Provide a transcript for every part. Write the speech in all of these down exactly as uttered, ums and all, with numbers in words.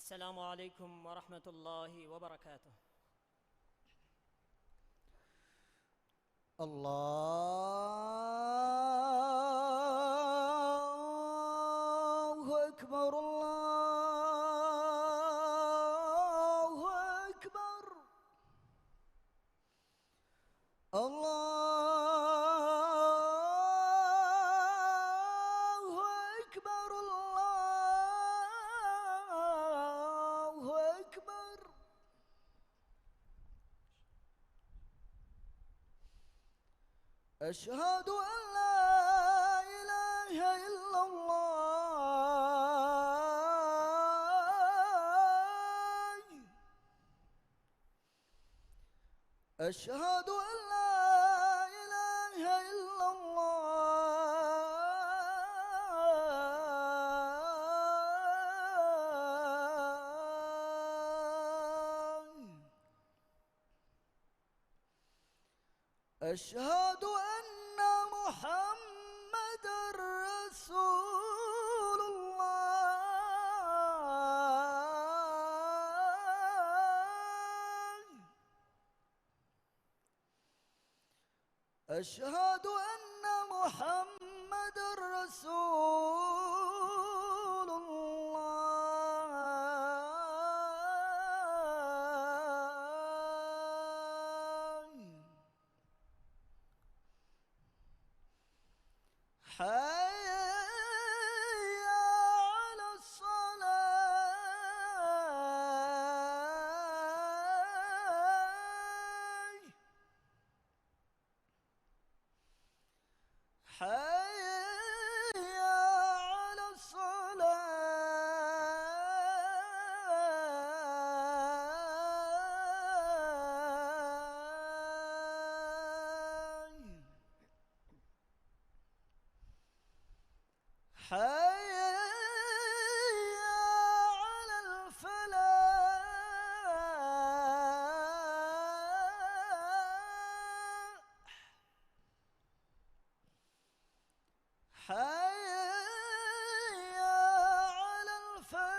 السلام عليكم ورحمة الله وبركاته. الله أكبر، الله أكبر. الله أكبر، الله أكبر. أشهد أن لا إله إلا الله. أشهد أن لا إله إلا الله. أشهد أن محمدا رسول الله. أشهد أن محمدا رسول الله. حي على الصلاة. حي على الصلاة. حي على الفلاح. حي على الفلاح.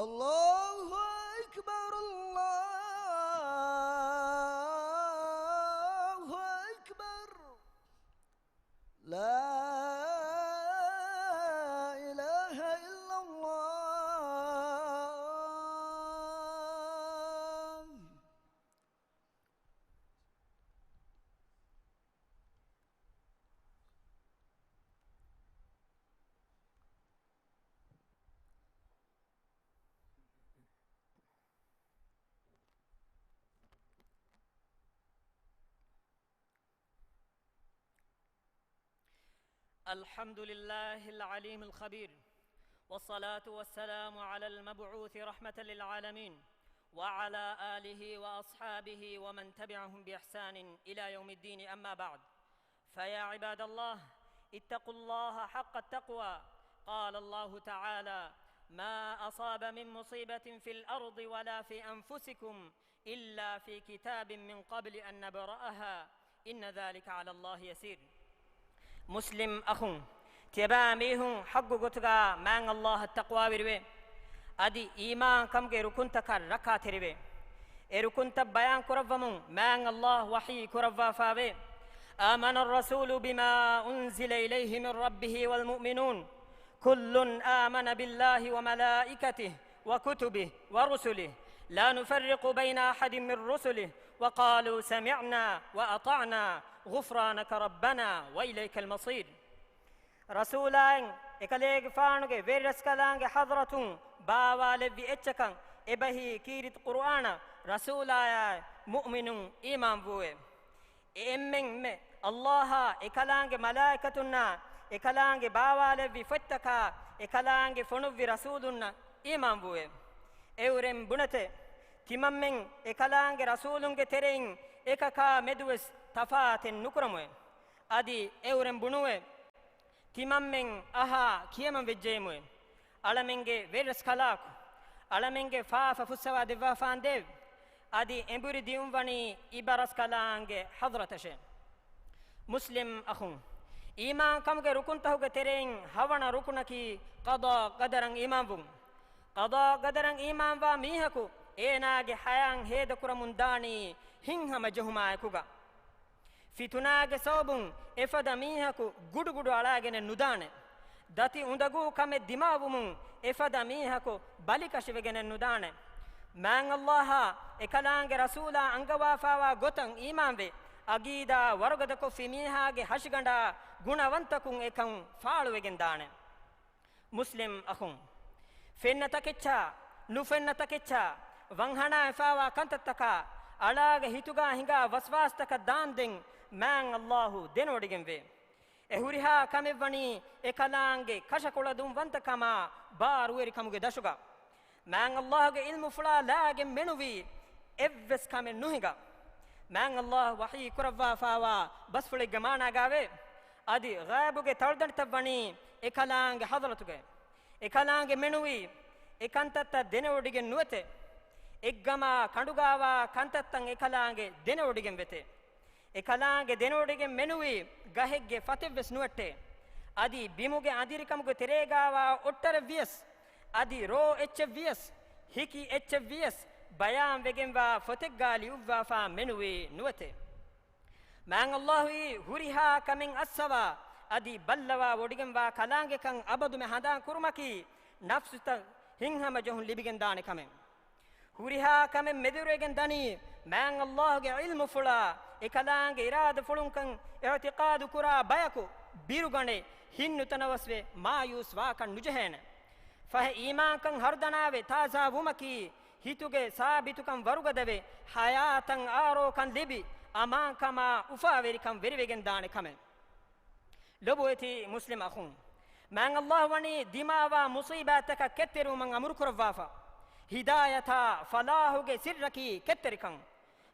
الله أكبر، الله أكبر. لا إله إلا الله. الحمد لله العليم الخبير، والصلاة والسلام على المبعوث رحمة للعالمين، وعلى آله وأصحابه ومن تبعهم بإحسان إلى يوم الدين، أما بعد. فيا عباد الله، اتقوا الله حق التقوى. قال الله تعالى: ما أصاب من مصيبة في الأرض ولا في أنفسكم إلا في كتاب من قبل أن نبرأها إن ذلك على الله يسير. މުސްލިމް އަޚުން، ތިޔަބައިމީހުން ޙައްޤު ގޮތުގަ މާތް ﷲ އަށް ތަޤްވާވެރިވެ، އަދި އީމާން ކަމުގެ ރުކުންތަކަށް ރައްކާތެރިވެ، އެ ރުކުންތައް ބަޔާން ކުރައްވަމުން މާތް ﷲ ވަޙީ ކުރައްވާފައެވެ. آمن الرسول بما أنزل إليه من ربه والمؤمنون، كل آمن بالله وملائكته وكتبه ورسله لا نفرق بين أحد من رسله وقالوا سمعنا وأطعنا غفرانك ربنا وإليك المصير. ރަސޫލާއިން އެކަލޭގެފާނުގެ ވެރިރަސްކަލާނގެ ޙަޟްރަތުން ބާވާލެއްވި އެއްޗަކަށް އެބަހީ ކީރިތި ޤުރުއާނަށް ރަސޫލާއާއި މުއުމިނުން އީމާންވުއެވެ. އެ އެންމެންމެ ﷲ އާ އެކަލާނގެ މަލާއިކަތުންނާ އެކަލާނގެ ބާވާލެއްވި ފޮތްތަކާ އެކަލާނގެ ފޮނުއްވި ރަސޫލުންނަށް އީމާންވުއެވެ. އެއުރެން ބުނެތެ، ތިމަންމެން އެކަލާނގެ ރަސޫލުންގެ ތެރެއިން އެކަކާ މެދުވެސް ތަފާތެއް ނުކުރަމުއެވެ. އަދި އެއުރެން ބުނުއެވެ. ތިމަންމެން އަހާ ކިޔަމަން ވެއްޖެއެމުއެވެ. އަޅަމެންގެ ވެރިރަސްކަލާކު، އަޅަމެންގެ ފާފަ ފުއްސަވާ ދެއްވާފާނދޭވެ. އަދި އެނބުރި ދިއުން ވަނީ އިބަރަސްކަލާނގެ ޙަޟްރަތަށެ. މުސްލިމް އަޚުން، އީމާންކަމުގެ ރުކުންތަހުގެ ތެރެއިން ހަވަނަ ރުކުނަކީ ޤަޟާ ޤަދަރަށް އީމާންވުން. ޤަޟާ ޤަދަރަށް އީމާންވާ މީހަކު އޭނާގެ ޙަޔާތް ހޭދަކުރަމުން ދާނީ ހިތްހަމަޖެހުމާއެކުގަ. ފިތުނާގެ ސަބަބުން އެފަދަ މީހަކު ގުޑުގުޑު އަޅާގެނެއް ނުދާނެ. ދަތި އުނދަގޫ ކަމެއް ދިމާވުމުން އެފަދަ މީހަކު ބަލިކަށިވެގެނެއް ނުދާނެ. މާތް ﷲ އާ އެކަލާނގެ ރަސޫލާ އަންގަވާފާވާ ގޮތަށް އީމާންވެ، އަގީދާ ވަރުގަދަކޮށްފި މީހާގެ ހަށިގަނޑާ ގުނަވަންތަކުން އެކަން ފާޅުވެގެން ދާނެ. މުސްލިމް އަޚުން، ފެންނަ ތަކެއްޗާ، ނުފެންނަ ތަކެއްޗާ، ވަންހަނާފާވާ ކަންތައްތަކާ، އަޅާގެ ހިތުގާ ހިނގާ ވަސްވާސްތަކަށް ދާންދެން މާތް ﷲ ދެނެވޮޑިގެންވޭ. އެ ހުރިހާ ކަމެއްވަނީ އެކަލާނގެ ކަށަކޮޅަދުންވަންތަކަމާ ބާރުވެރިކަމުގެ ދަށުގަ. މާތް ﷲ ގެ ޢިލްމުފުޅާ ލާގެން މެނުވީ އެއްވެސް ކަމެއް ނުހިނގާ. މާތް ﷲ ވަޙީ ކުރައްވާފާވާ ބަސްފުޅެއްގެ މާނާގާވޭ، އަދި ޣައިބުގެ ތަޅުދަނޑިތައް ވަނީ އެކަލާނގެ ޙަޟްރަތުގައި. އެކަލާނގެ މެނުވީ އެ ކަންތައްތައް ދެނެވޮޑިގެން ނުވެތޭ. އެއްގަމާ ކަނޑުގާވާ ކަންތައްތައް އެކަލާނގެ ދެނެވޮޑިގެން ވެތޭ. އެކަލާނގެ ދެނެވޮޑިގެން މެނުވީ ގަހެއްގެ ފަތެއްވެސް ނުވެއްޓޭ. އަދި ބިމުގެ އަނދިރިކަމުގެ ތެރޭގާވާ އޮއްޓަރެއްވިޔަސް، އަދި ރޯ އެއްޗެއްވިޔަސް، ހިކި އެއްޗެއްވިޔަސް، ބަޔާންވެގެންވާ ފޮތެއްގާ ލިޔުއްވާފާ މެނުވީ ނުވެތޭ. މާތް ﷲ އީ ހުރިހާ ކަމެއް އައްސަވާ، އަދި ބައްލަވާ ވޮޑިގެންވާ ކަލާނގެކަން އަބަދުމެ ހަނދާން ކުރުމަކީ، ނަފްސުތައް ހިތްހަމަޖެހުން ލިބިގެން ދާނެ ކަމެއް. ހުރިހާ ކަމެއް މެދުވެރިވެގެން ދަނީ، މާތް ﷲ ގެ ޢިލްމުފުޅާ އެކަލާނގެ އިރާދަފުޅުންކަން އިޢުތިޤާދު ކުރާ ބަޔަކު ބިރުގަނެ ހިތްނުތަނަވަސްވެ މާޔޫސް ވާކަށް ނުޖެހޭނެ. ފަހެ އީމާންކަން ހަރުދަނާވެ ތާޒާ ވުމަކީ، ހިތުގެ ސާބިތުކަން ވަރުގަދަވެ، ޙަޔާތަށް އާރޯކަން ލިބި، އަމާންކަމާ އުފާވެރިކަން ވެރިވެގެން ދާނެ ކަމެއް. ލޮބުވެތި މުސްލިމް އަޚުން، މާތް ﷲ ވަނީ ދިމާވާ މުޞީބާތަކަށް ކެތްތެރިވުމަށް އަމުރުކުރައްވާފަ. ހިދާޔަތާ ފަލާޙުގެ ސިއްރަކީ ކެތްތެރިކަން.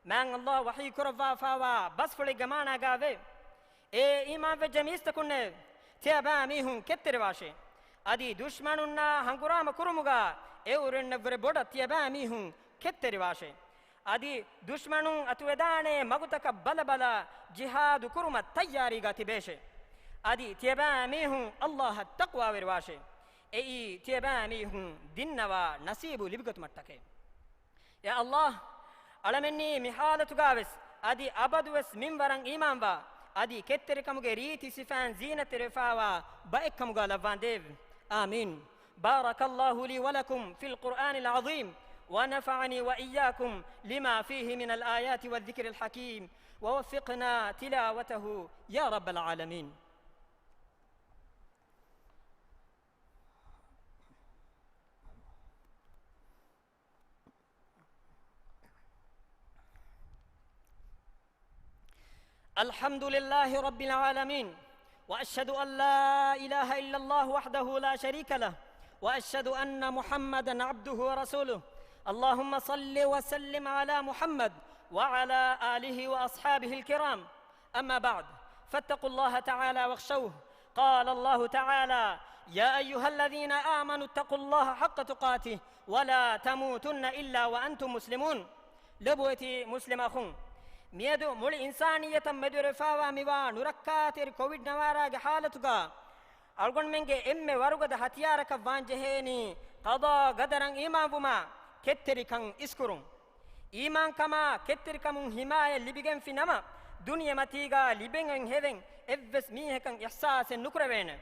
މާތް ﷲ ވަޙީ ކުރައްވާފާވާ ބަސްފުޅެއްގެ މާނާގާވޭ، އޭ އީމާންވެއްޖެ މީސްތަކުންނޭ! ތިޔަބައިމީހުން ކެތްތެރިވާށޭ. އަދި ދުޝްމަނުންނާ ހަނގުރާމަ ކުރުމުގާ އެއުރެންނަށްވުރެ ބޮޑަށް ތިޔަބައިމީހުން ކެތްތެރިވާށޭ. އަދި ދުޝްމަނުން އަތުވެދާނޭ މަގުތަކަށް ބަލަބަލާ ޖިހާދު ކުރުމަށް ތައްޔާރީގާ ތިބޭށޭ. އަދި ތިޔަބައިމީހުން ﷲ އަށް ތަޤްވާވެރިވާށޭ. އެއީ ތިޔަބައިމީހުން ދިންނަވާ ނަސީބު ލިބިގަތުމަށްޓަކައި. ޔާ ﷲ، އަޅަމެންނީ މި ޙާލަތުގާވެސް އަދި އަބަދުވެސް މިންވަރަށް އީމާންވާ، އަދި ކެތްތެރިކަމުގެ ރީތި ސިފައިން ޒީނަތްތެރިވެފާވާ ބައެއްކަމުގާ ލައްވާނދޭވެ. آمين. بارك الله لي ولكم في القرآن العظيم، ونفعني وإياكم لما فيه من الآيات والذكر الحكيم، ووفقنا تلاوته يا رب العالمين. الحمد لله رب العالمين، وأشهد أن لا إله إلا الله وحده لا شريك له، وأشهد أن محمدا عبده ورسوله. اللهم صل وسلم على محمد وعلى آله وأصحابه الكرام. أما بعد، فاتقوا الله تعالى واخشوه. قال الله تعالى: يا أيها الذين آمنوا اتقوا الله حق تقاته ولا تموتن إلا وأنتم مسلمون. ލޮބުވެތި މުސްލިމް އަޚުން، މިއަދު މުޅި އިންސާނިއްޔަތަށް މެދުވެރިވެފާވާ މިވާ ނުރައްކާތެރި ކޮވިޑް ނަވާރާގެ ޙާލަތުގާ، އަޅުގަނޑުމެންގެ އެންމެ ވަރުގަދަ ހަތިޔާރަކަށް ވާންޖެހޭނީ، ޤަޟާ ޤަދަރަށް އީމާންވުމާ، ކެތްތެރިކަން އިސްކުރުން. އީމާންކަމާ ކެތްތެރިކަމުން ހިމާޔަތް ލިބިގެންފި ނަމަ، ދުނިޔެމަތީގާ ލިބެން ހެވެން އެއްވެސް މީހަކަށް އިޙްސާސެއް ނުކުރެވޭނެ.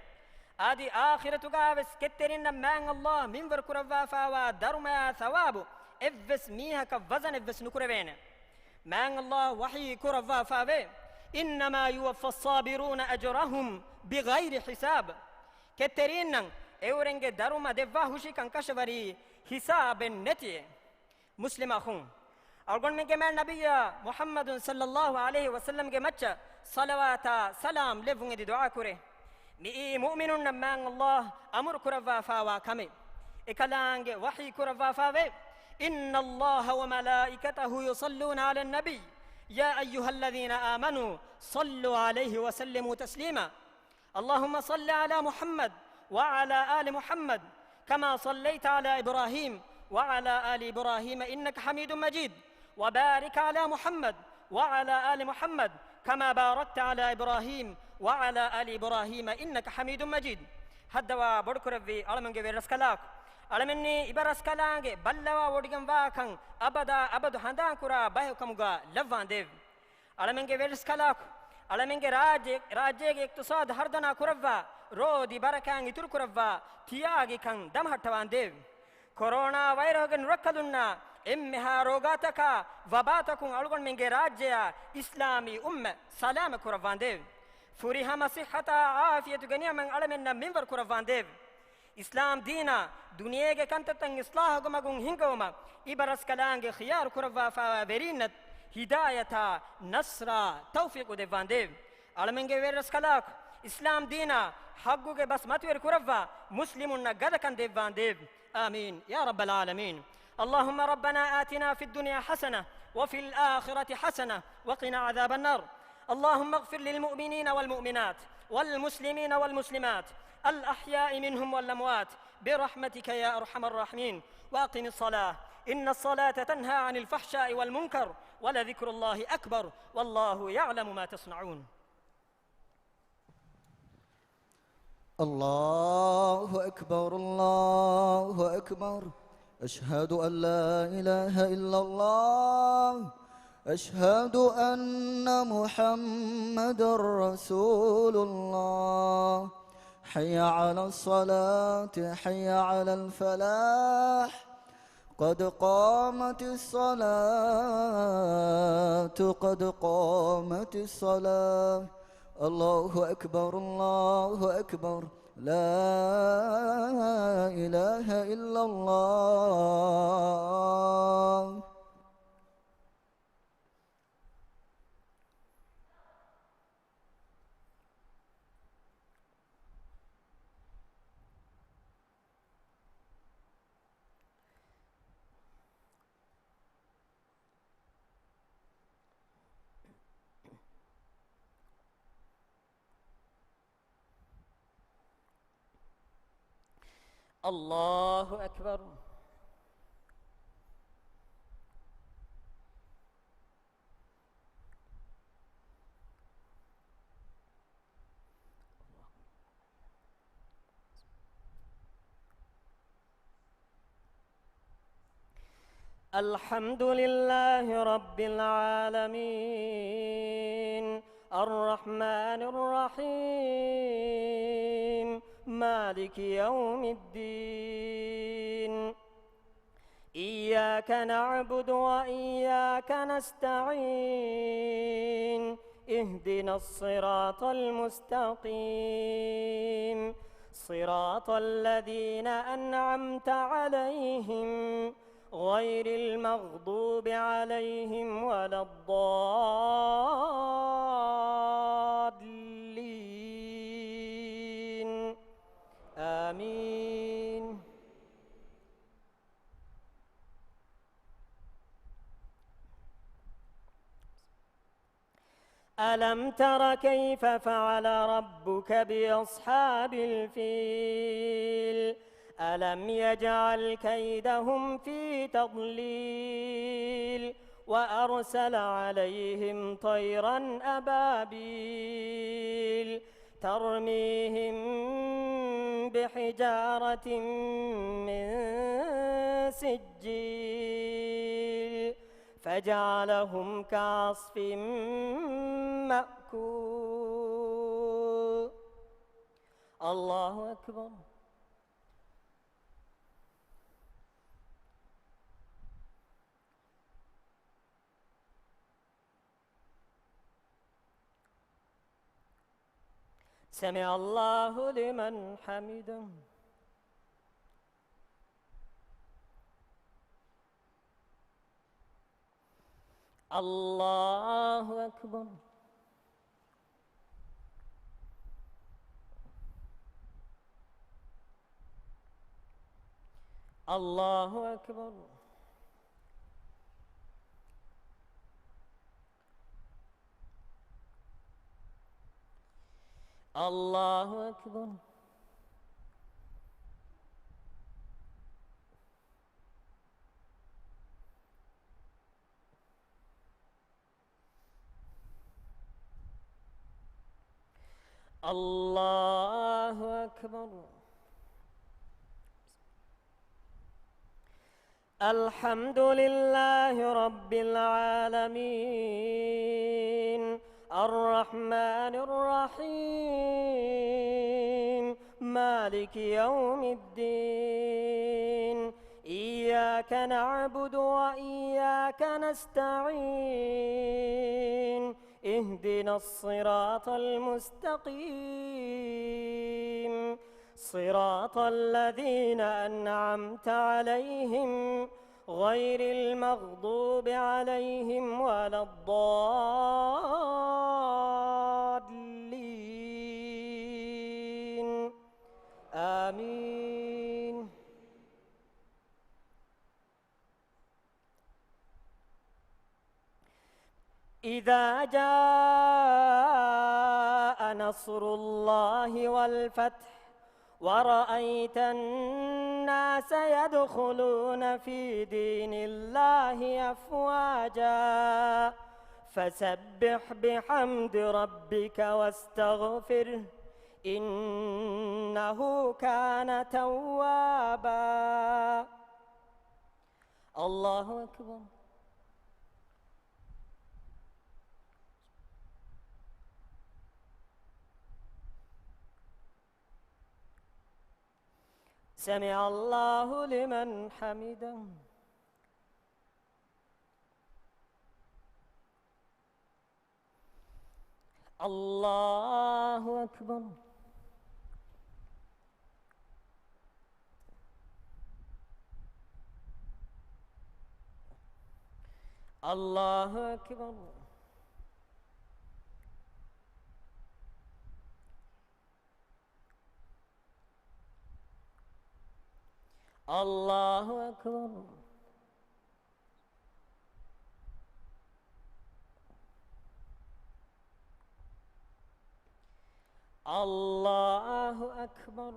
އަދި އާޚިރަތުގާވެސް ކެތްތެރިންނަށް މާތް ﷲ މިންވަރު ކުރައްވާފާވާ ދަރުމަޔާ ޘަވާބު އެއްވެސް މީހަކަށް ވަޒަނެއްވެސް ނުކުރެވޭނެ. މާތް ﷲ ވަޙީ ކުރައްވާފާވޭ، إنما يوفى الصابرون أجرهم بغير حساب. ކެތްތެރީންނަށް އެއުރެންގެ ދަރުމަ ދެއްވާ ހުށީކަން ކަށަވަރީ ހިސާބެއް ނެތިއޭ. މުސްލިމް އަޚުން، އަޅުގަނޑުމެންގެ މާތް ނަބިއްޔާ މުޙައްމަދު ޞައްލައްލާހު ޢަލައިހި ވަސައްލަމްގެ މައްޗަށް ޞަލަވާތާ ސަލާމް ލެއްވުން އެދި ދުޢާ ކުރޭ. މިއީ މުއުމިނުންނަށް މާތް ﷲ އަމުރު ކުރައްވާފާވާ ކަމެއް. އެކަލާނގެ ވަޙީ ކުރައްވާފާވޭ، إن الله وملائكته يصلون على النبي، يا أيها الذين آمنوا صلوا عليه وسلموا تسليما. اللهم صل على محمد وعلى آل محمد كما صليت على إبراهيم وعلى آل إبراهيم إنك حميد مجيد. وبارك على محمد وعلى آل محمد كما باركت على إبراهيم وعلى آل إبراهيم إنك حميد مجيد. ހައްދަވާ ބޮޑުކުރެއްވި އަޅަމެންގެ ވެރިރަސްކަލާކޮ، އަޅަމެންނީ އިބަރަސްކަލާނގެ ބައްލަވާވޮޑިގެންވާކަން އަބަދާ އަބަދު ހަނދާންކުރާ ބަޔަކު ކަމުގަ ލައްވާނދޭވެ. އަޅަމެންގެ ވެރިރަސްކަލާކޮ، އަޅަމެންގެ ރާއްޖެ، ރާއްޖޭގެ އިޤްތިޞާދު ހަރުދަނާ ކުރައްވާ، ރޯދި ބަރަކާތް އިތުރުކުރައްވާ، ތިޔާގި ކަން ދަމަހައްޓަވާނދޭވެ. ކޮރޯނާ ވައިރަހުގެ ނުރައްކަލުންނާ އެންމެހާ ރޯގާތަކާ ވަބާތަކުން އަޅުގަނޑުމެންގެ ރާއްޖެއާ އިސްލާމީ އުއްމަތް ސަލާމަތް ކުރައްވާނދޭވެ. ފުރިހަމަ ޞިއްޙަތާ ޢާފިޔަތުގެ ނިޢުމަތް އަޅަމެންނަށް މިންވަރު ކުރައްވާނދޭވެ. އިސްލާމް ދީނާ ދުނިޔޭގެ ކަންތައްތައް އިޞްލާޙުގެ މަގުން ހިންގަވުމަށް އިބަރަސްކަލާނގެ ޚިޔާރު ކުރައްވާފައިވާ ވެރީންނަށް ހިދާޔަތާ ނަޞްރާ ތައުފީޤު ދެއްވާނދޭވެ. އަޅަމެންގެ ވެރިރަސްކަލާކޮ، އިސްލާމް ދީނާ ޙައްޤުގެ ބަސް މަތިވެރި ކުރައްވާ މުސްލިމުންނަށް ގަދަކަން ދެއްވާނދޭވެ. آمين يا رب العالمين. اللهم ربنا آتنا في الدنيا حسنة وفي الآخرة حسنة وقنا عذاب النار. اللهم اغفر للمؤمنين والمؤمنات والمسلمين والمسلمات الأحياء منهم والأموات برحمتك يا أرحم الراحمين. وأقم الصلاة إن الصلاة تنهى عن الفحشاء والمنكر ولذكر الله أكبر والله يعلم ما تصنعون. الله أكبر، الله أكبر. أشهد أن لا إله إلا الله. أشهد أن محمدا رسول الله. حي على الصلاة، حي على الفلاح. قد قامت الصلاة، قد قامت الصلاة. الله أكبر، الله أكبر. لا إله إلا الله. الله أكبر. الحمد لله رب العالمين، الرحمن الرحيم، مالك يوم الدين. إياك نعبد وإياك نستعين. اهدنا الصراط المستقيم. صراط الذين أنعمت عليهم غير المغضوب عليهم ولا الضالين. آمين. ألم تر كيف فعل ربك بأصحاب الفيل؟ ألم يجعل كيدهم في تضليل وأرسل عليهم طيرا أبابيل ترميهم بحجارة من سجيل فجعلهم كعصف مأكول. الله أكبر. سمع الله لمن حمده. الله أكبر. الله أكبر. الله أكبر. الله أكبر. الحمد لله رب العالمين. الرحمن الرحيم. مالك يوم الدين. إياك نعبد وإياك نستعين. اهدنا الصراط المستقيم. صراط الذين أنعمت عليهم غير المغضوب عليهم ولا الضالين. آمين. إذا جاء نصر الله والفتح ورأيت الناس يدخلون في دين الله أفواجا فسبح بحمد ربك واستغفره إنه كان توابا. الله أكبر. سمع الله لمن حمده. الله أكبر. الله أكبر. الله أكبر. الله أكبر.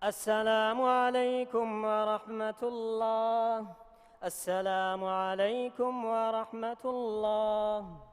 السلام عليكم ورحمة الله. السلام عليكم ورحمة الله.